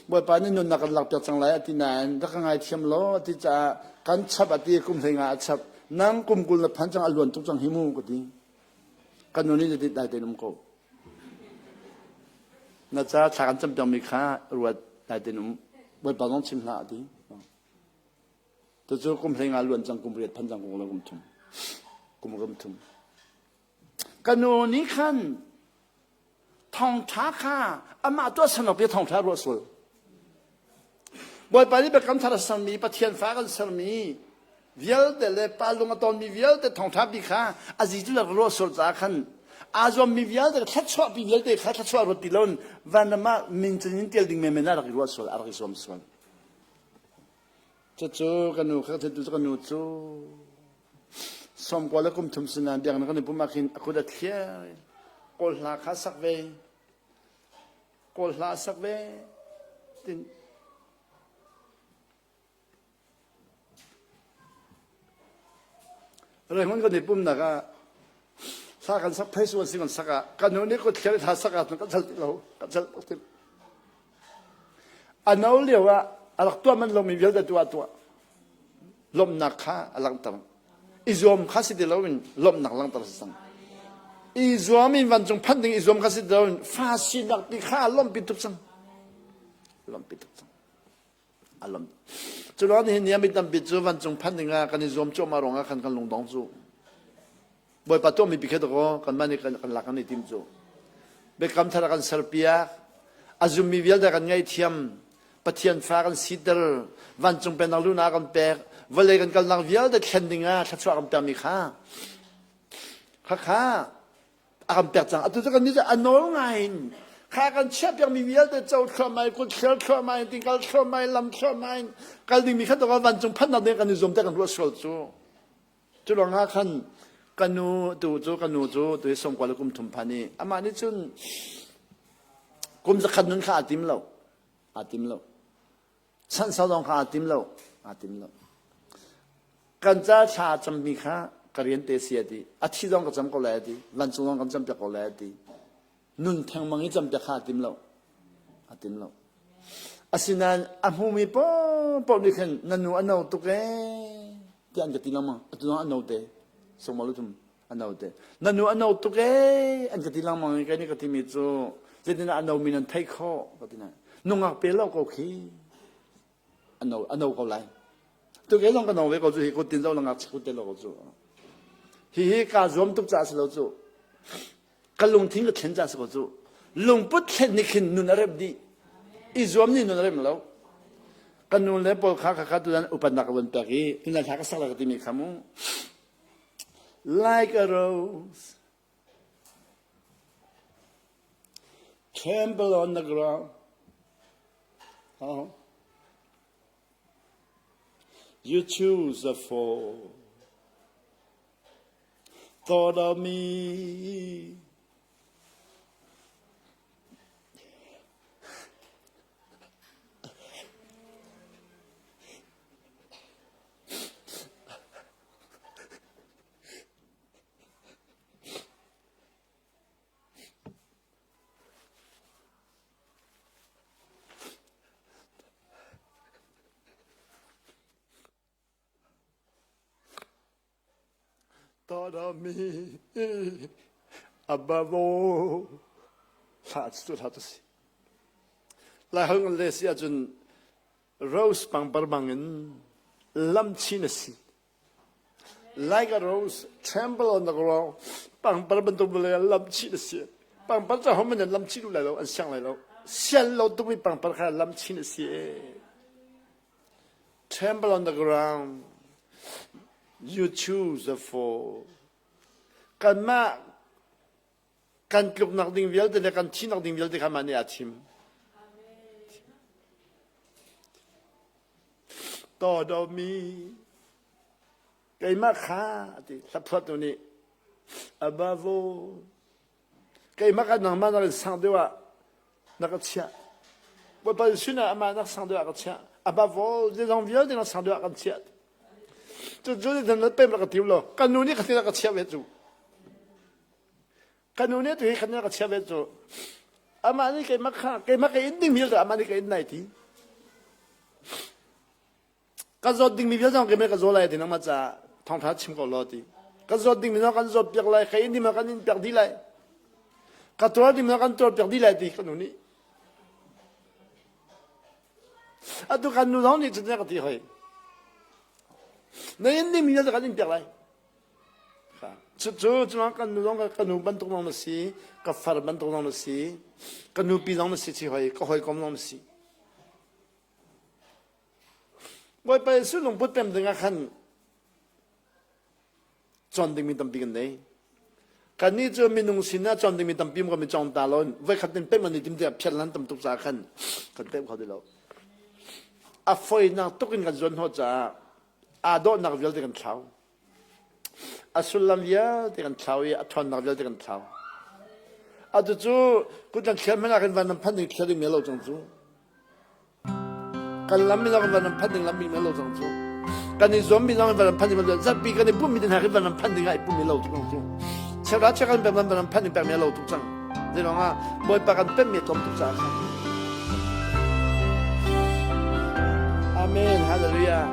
Bawipa nih nunnak kan lakpiak cang lai a ti nain rak ka ngaithiam law a ti caah kan chap a ti kum hlei nga a chap nang kum 20 na phan cang a luan tuk cang hi mu ka ti kan nu nih na dit dai tein um ko na ca thla kan cam piakmi kha ruat dai tein um Bawipa zong chim hlah a ti tucu kum hlei nga luan cang kum riat phan cang kum kum thum kum kum thum Ka nu nih khan thawngṭha kha amah tuahsernak bia thawngṭha ruah sual. Bawipa nih biakam thar a sermi Pathian fa kan sermi vialte le pa lung a tonmi vialte thawngṭha bi kha a zitu le ruah sual caah khan aa zuammi vialte thluachuahpi vialte kha thluachuah ruat ti loin vanram ah min cun in tial ding menmen ah rak i ruah sual a rak i zuam sual. Cucu ka nu kha cu ka nu cu 90 le kum thum sinan biaknak kan i pum ah khin a kut a thliar i kawl hla kha sak ve kawl hla sak ve tin Rehmun kan i pumnak ah hla kan sak phei suan si kan sak ah kan nu nih kut thliar hla sak ah cun kan chal ti lo kan chal ti A no lio ah a rak tuah manh lomi vialte tu ah tuah. Lawmhnak kha a langhter. I zuam kha si ti loin lawmhnak langhter si cang. I zuam in vancung phanh ding i zuam kha si ti loin fa sinak ti kha a lawmhpi tuk cang. Lawmhpi tuk cang. A lawmh. Cu ruang nihin ni ah mi tampi cu vancung phanh ding ah kan i zuam cuahmah ruangah khan kan lungdong cu. Bawipa tuahmi pi kha dakaw kanmah nih kan lak kan i tim cu. Biakam thar a kan serpiak. A zummi vialte kan ngaihthiam. Pathian fa kan siter. Vancung pennak lunak kan pek. Vawlei kan kalnak vialte thlen dingah thluachuah kan pekmi kha. Kha kha a kan pek cang. Atu cu kan nih cu a nawl ngai in kha kan chiah piakmi vialte co thluahmah in kut thliar thluahmah in tingkal thluahmah in lam thluahmah in kal dingmi kha dakaw vancung phannak ding kan i zuam te kan ruah sual cu. Cu ruangah khan ka nu tu cu ka nu cu tu hi 90 le kum thum phan i amah nih cun kum zakhat nun kha aa tim lo aa tim lo chan sau zong kha aa tim lo aa tim lo kan ca thla cammi kha ka rian te si a ti a thi zong ka cam ko lai a ti vancung zong kan cam piak ko lai a ti nun thengmang i cam piak kha a tim lo a tim lo asinain a hmumi paohpaoh nih khan na nu a no tuk ee tiah an ka ti lengmang atu zong a no te songmalu thum a no te na nu a no tuk ee an ka ti lengmang i kai nih ka timi cu zeitindah a nomi nan theih khawh ka ti na nungak pe lo ko khi a no a no ko lai tu ke zong ka no ve ko cu hi kut tin zo langak kut te lo ko cu hi hi ka zuam tuk ca si lo cu ka lungthin ka thlen ca si ko cu lungput thlen nih khin nun a remh dih i zuam nih nun a rem lo kan nu le pawl kha kha kha tutan upatnak ka von pek i tutan hla ka sak la ka timi kha mu like a rose trample on the ground oh. you choose the fall thought of me. Tadami above hla cu hla tu si. Lai holh kan le si ahcun rose pangpar bangin lamchin a si. Like a rose tremble on the ground. Pangpar bantuk vawlei ah lamchih na si. Pangpar cu ahohmanh nih lamchih duh lai lo, an siang lai lo. Sian lo tukmi pangpar kha lamchih na si. Tremble on the ground. You choose the fall. Kanmah kan tluknak ding vialte le kan thihnak ding vialte kha mah nih aa thim. Tawdomi keimah kha ti hlaphuatu nih above all keimah kha nangmah nakin sang deuh ah na ka chiah. Bawipa Jesuh nih amah nak sang deuh ah ka chiah. Above all zeizong vialte nak sang deuh ah kan chiah. Cu cu nih na pem rak ka tim law kan nu nih khatin a ka chiah ve cu. Kan nu nih tu hi khatin a ka chiah ve cu. Amah nih keimah kha keimah ka in ding vialte amah nih ka in nai ti. Ka zawt dingmi vialte zong keimah ka zaw lai ti nangmah caah thawngtha chim ko law ti. Ka zawt dingmi zong kan zawt piak lai, ka in dingmi kan in piak dih lai. Ka tuar dingmi zong kan tuar piak dih lai ti kan nu nih. Atu kan nu zong nih cutin a ka ti hoi. Na in dingmi vialte kan in piak lai. Cucu cungah kan nu zong ka nu bantuk zong na si, ka far bantuk zong na si, ka nupi zong na si chi hoi, ka hawikom zong na si. Bawipa Jesuh lungput pem dingah khan cawn dingmi tampi kan nei. Kannih cu minung sinah cawn dingmi tampi kan i cawng ta lo. Voikhat in pemh an i tim tiah phiat lan tam tuk caah khan kan pemh kho ti lo. A foinak tuk in kan zuan hnawh caah aa dawhnak vialte kan thlau. A sullam vialte kan thlau i a ṭhawnnak vialte kan thlau. Atu cu kut kan thlial hmanh ah khan van nan phanh ding thlial ding lo cang cu. Kan lam mi zong van nan phanh ding lam mi lo cang cu. Kan i zuam mi zong van nan phanh ding lo zarhpi kan i pumh mi te hna khi van nan phanh ding ah i pumh mi lo tuk cang cu. Cheuhra cheu kan pek van nan phanh ding pek mi lo tuk cang. Zei ah Bawipa kan pemh mi a tlawm tuk caah khan. Amen. Hallelujah.